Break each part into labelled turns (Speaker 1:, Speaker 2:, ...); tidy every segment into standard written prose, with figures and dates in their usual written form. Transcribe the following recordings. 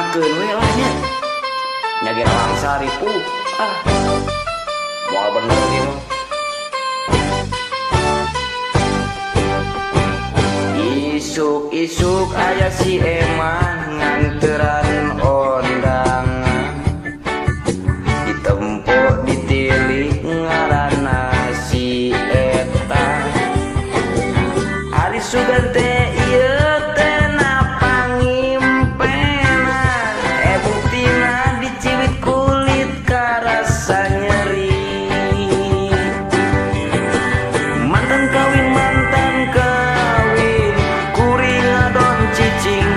Speaker 1: Kumahakeun we lah nya. Nya ge langsa ripuh. Ah. Moal bener ieu mah. Isuk-isuk aya si Eman nganteran ondangan. Ditempo ditilik ngaranna si eta. Ari sugan teh ieu teh napangimpenan. E buktina diciwit kulit karasa nyeri. Mantan kawin kuring ngadon cicing.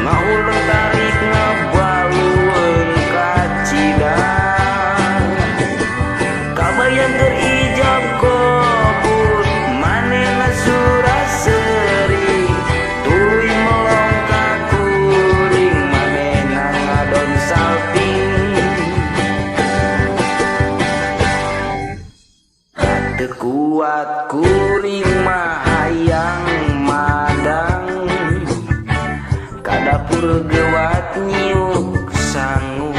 Speaker 1: Ngahuleng tarik ngabalueun kacidang. Kabayang keur ijab kabul manehna suraseri. Tuluy melong ka kuring manehna ngadon salting. Teu kuat kuring mah hayang madang. Ka dapur gewat nyiuk sangu.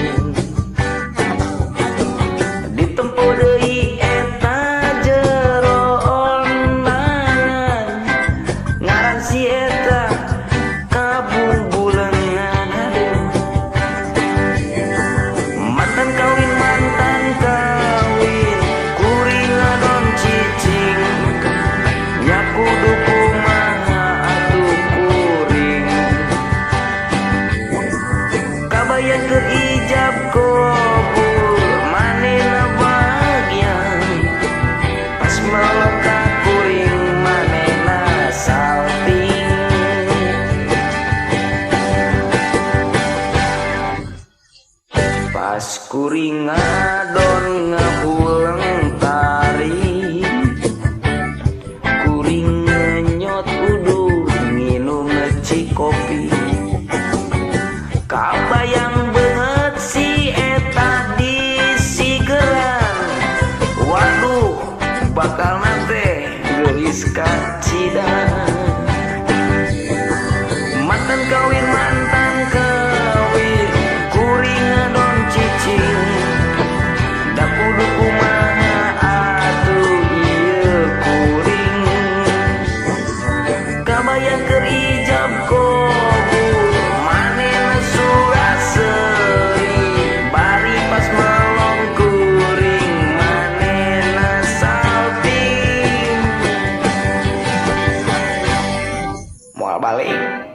Speaker 1: Ditempo deui eta jero ondangan. Ngaran si eta kabubulengan. Aduh. Mantan kawin kuring ngadon cicing. Nya kudu kumaha atuh kuring. Kabayang keur ijab kabul manehna bahagia. Pas melong ka kuring manehna salting. Pas kuring ngadon ngahuleng tarik. Kuring ngenyot uduh nginum cikopi. Kabayang beungeut si eta disigeran. Waduh bakalna teh geulis kacidan. Mantan kawin kuring ngadon cicing. Da kudu kumaha atuh ieu kuring. Kabayang keur ijab kabul manehna suraseri. Bari pas melong kuring manehna salting. Moal balik.